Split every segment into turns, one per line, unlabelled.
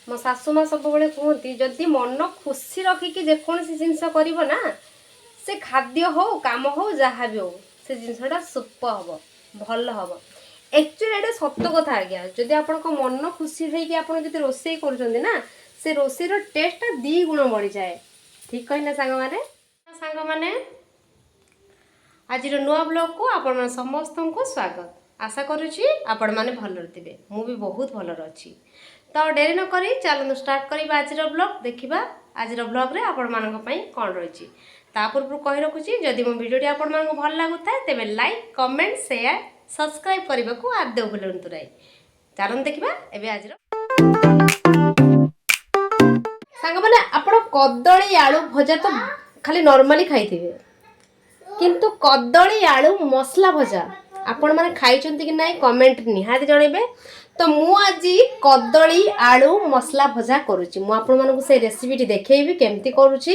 ମୋ ଶାଶୁ ମା ସବୁବେଳେ କୁହନ୍ତି, ଯଦି ମନ ଖୁସି ରଖିକି ଯେକୌଣସି ଜିନିଷ କରିବ ନା, ସେ ଖାଦ୍ୟ ହଉ, କାମ ହଉ, ଯାହା ବି ହଉ, ସେ ଜିନିଷଟା ସୁପର ହବ, ଭଲ ହବ। ଆକ୍ଚୁଆଲି ଏଇଟା ସତ କଥା ଆଜ୍ଞା। ଯଦି ଆପଣଙ୍କ ମନ ଖୁସି ହେଇକି ଆପଣ ଯଦି ରୋଷେଇ କରୁଛନ୍ତି ନା, ସେ ରୋଷେଇର ଟେଷ୍ଟଟା 2 ଗୁଣ ବଢ଼ିଯାଏ। ଠିକ୍ କହିଲେ ସାଙ୍ଗମାନେ? ସାଙ୍ଗମାନେ, ଆଜିର ନୂଆ ବ୍ଲଗ୍କୁ ଆପଣମାନେ ସମସ୍ତଙ୍କୁ ସ୍ୱାଗତ। ଆଶା କରୁଛି ଆପଣମାନେ ଭଲରେ ଥିବେ। ମୁଁ ବି ବହୁତ ଭଲରେ ଅଛି। ତ ଡେରି ନକରି ଚାଲନ୍ତୁ ଷ୍ଟାର୍ଟ କରିବା ଆଜିର ବ୍ଲଗ୍। ଦେଖିବା ଆଜିର ବ୍ଲଗ୍ରେ ଆପଣମାନଙ୍କ ପାଇଁ କ'ଣ ରହିଛି। ତା ପୂର୍ବରୁ କହି ରଖୁଛି, ଯଦି ମୋ ଭିଡ଼ିଓଟି ଆପଣମାନଙ୍କୁ ଭଲ ଲାଗୁଥାଏ, ତେବେ ଲାଇକ୍, କମେଣ୍ଟ, ସେୟାର, ସବସ୍କ୍ରାଇବ୍ କରିବାକୁ ଆଦୌ ଭୁଲନ୍ତୁ ନାହିଁ। ଚାଲନ୍ତୁ ଦେଖିବା ଏବେ ଆଜିର। ସାଙ୍ଗମାନେ, ଆପଣ କଦଳୀ ଆଳୁ ଭଜା ତ ଖାଲି ନର୍ମାଲି ଖାଇଥିବେ, କିନ୍ତୁ କଦଳୀ ଆଳୁ ମସଲା ଭଜା ଆପଣମାନେ ଖାଇଛନ୍ତି କି ନାହିଁ, କମେଣ୍ଟ ନିହାତି ଜଣାଇବେ। ତ ମୁଁ ଆଜି କଦଳୀ ଆଳୁ ମସଲା ଭଜା କରୁଛି। ମୁଁ ଆପଣମାନଙ୍କୁ ସେଇ ରେସିପିଟି ଦେଖେଇବି କେମିତି କରୁଛି।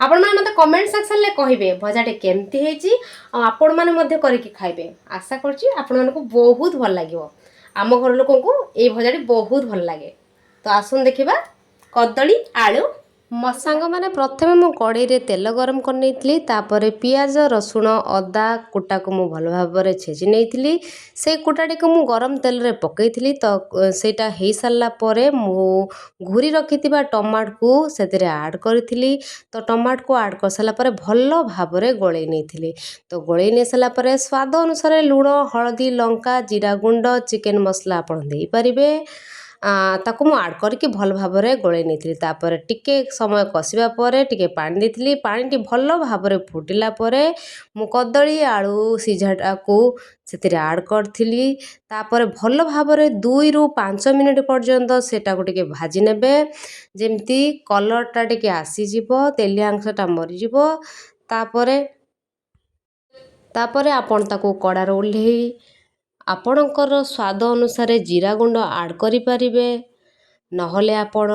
ଆପଣମାନେ ମୋତେ କମେଣ୍ଟ ସେକ୍ସନରେ କହିବେ ଭଜାଟି କେମିତି ହେଇଛି ଆଉ ଆପଣମାନେ ମଧ୍ୟ କରିକି ଖାଇବେ। ଆଶା କରୁଛି ଆପଣମାନଙ୍କୁ ବହୁତ ଭଲ ଲାଗିବ। ଆମ ଘର ଲୋକଙ୍କୁ ଏଇ ଭଜାଟି ବହୁତ ଭଲ ଲାଗେ। ତ ଆସନ୍ତୁ ଦେଖିବା କଦଳୀ ଆଳୁ। ସାଙ୍ଗମାନେ, ପ୍ରଥମେ ମୁଁ କଡ଼େଇରେ ତେଲ ଗରମ କରିନେଇଥିଲି। ତାପରେ ପିଆଜ, ରସୁଣ, ଅଦା କୁଟାକୁ ମୁଁ ଭଲ ଭାବରେ ଛେଚି ନେଇଥିଲି। ସେଇ କୁଟାଟିକୁ ମୁଁ ଗରମ ତେଲରେ ପକାଇଥିଲି। ତ ସେଇଟା ହେଇସାରିଲା ପରେ ମୁଁ ଘୁରି ରଖିଥିବା ଟମାଟୋକୁ ସେଥିରେ ଆଡ଼୍ କରିଥିଲି। ତ ଟମାଟୋକୁ ଆଡ଼୍ କରିସାରିଲା ପରେ ଭଲ ଭାବରେ ଗୋଳେଇ ନେଇଥିଲି। ତ ଗୋଳେଇ ନେଇ ସାରିଲା ପରେ ସ୍ୱାଦ ଅନୁସାରେ ଲୁଣ, ହଳଦୀ, ଲଙ୍କା, ଜିରା ଗୁଣ୍ଡ, ଚିକେନ୍ ମସଲା ଆପଣ ଦେଇପାରିବେ। ତାକୁ ମୁଁ ଆଡ଼୍ କରିକି ଭଲ ଭାବରେ ଗୋଳେଇ ନେଇଥିଲି। ତାପରେ ଟିକେ ସମୟ କଷିବା ପରେ ଟିକେ ପାଣି ଦେଇଥିଲି। ପାଣିଟି ଭଲ ଭାବରେ ଫୁଟିଲା ପରେ ମୁଁ କଦଳୀ ଆଳୁ ସିଝାଟାକୁ ସେଥିରେ ଆଡ଼୍ କରିଥିଲି। ତାପରେ ଭଲ ଭାବରେ 2ରୁ 5 ମିନିଟ୍ ପର୍ଯ୍ୟନ୍ତ ସେଟାକୁ ଟିକେ ଭାଜି ନେବେ, ଯେମିତି କଲର୍ଟା ଟିକେ ଆସିଯିବ, ତେଲିଆ ଅଂଶଟା ମରିଯିବ। ତାପରେ ତାପରେ ଆପଣ ତାକୁ କଡ଼ାରୁ ଓହ୍ଲେଇ ଆପଣଙ୍କର ସ୍ୱାଦ ଅନୁସାରେ ଜିରା ଗୁଣ୍ଡ ଆଡ଼୍ କରିପାରିବେ, ନହେଲେ ଆପଣ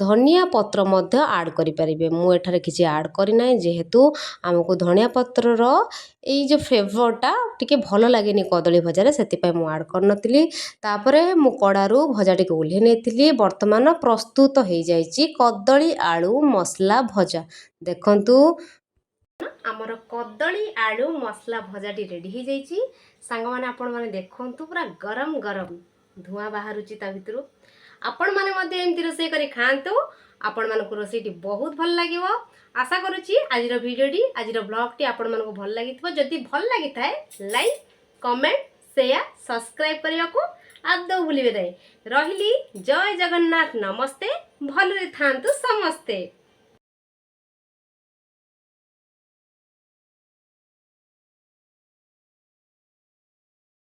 ଧନିଆ ପତ୍ର ମଧ୍ୟ ଆଡ଼୍ କରିପାରିବେ। ମୁଁ ଏଠାରେ କିଛି ଆଡ଼୍ କରିନାହିଁ, ଯେହେତୁ ଆମକୁ ଧନିଆ ପତ୍ରର ଏଇ ଯେଉଁ ଫ୍ଲେଭର୍ଟା ଟିକେ ଭଲ ଲାଗେନି କଦଳୀ ଭଜାରେ, ସେଥିପାଇଁ ମୁଁ ଆଡ଼୍ କରିନଥିଲି। ତାପରେ ମୁଁ କଡ଼ାରୁ ଭଜାଟିକୁ ଓହ୍ଲେଇ ନେଇଥିଲି। ବର୍ତ୍ତମାନ ପ୍ରସ୍ତୁତ ହେଇଯାଇଛି କଦଳୀ ଆଳୁ ମସଲା ଭଜା। ଦେଖନ୍ତୁ, ଆମର କଦଳୀ ଆଳୁ ମସଲା ଭଜାଟି ରେଡ଼ି ହେଇଯାଇଛି। ସାଙ୍ଗମାନେ, ଆପଣମାନେ ଦେଖନ୍ତୁ, ପୁରା ଗରମ ଗରମ ଧୂଆଁ ବାହାରୁଛି ତା ଭିତରୁ। ଆପଣମାନେ ମଧ୍ୟ ଏମିତି ରୋଷେଇ କରି ଖାଆନ୍ତୁ। ଆପଣମାନଙ୍କୁ ରୋଷେଇଟି ବହୁତ ଭଲ ଲାଗିବ। ଆଶା କରୁଛି ଆଜିର ଭିଡ଼ିଓଟି, ଆଜିର ବ୍ଲଗ୍ଟି ଆପଣମାନଙ୍କୁ ଭଲ ଲାଗିଥିବ। ଯଦି ଭଲ ଲାଗିଥାଏ, ଲାଇକ୍, କମେଣ୍ଟ, ସେୟାର, ସବସ୍କ୍ରାଇବ୍ କରିବାକୁ ଆଦୌ ଭୁଲିବେ ନାହିଁ। ରହିଲି, ଜୟ ଜଗନ୍ନାଥ, ନମସ୍ତେ। ଭଲରେ ଥାଆନ୍ତୁ ସମସ୍ତେ।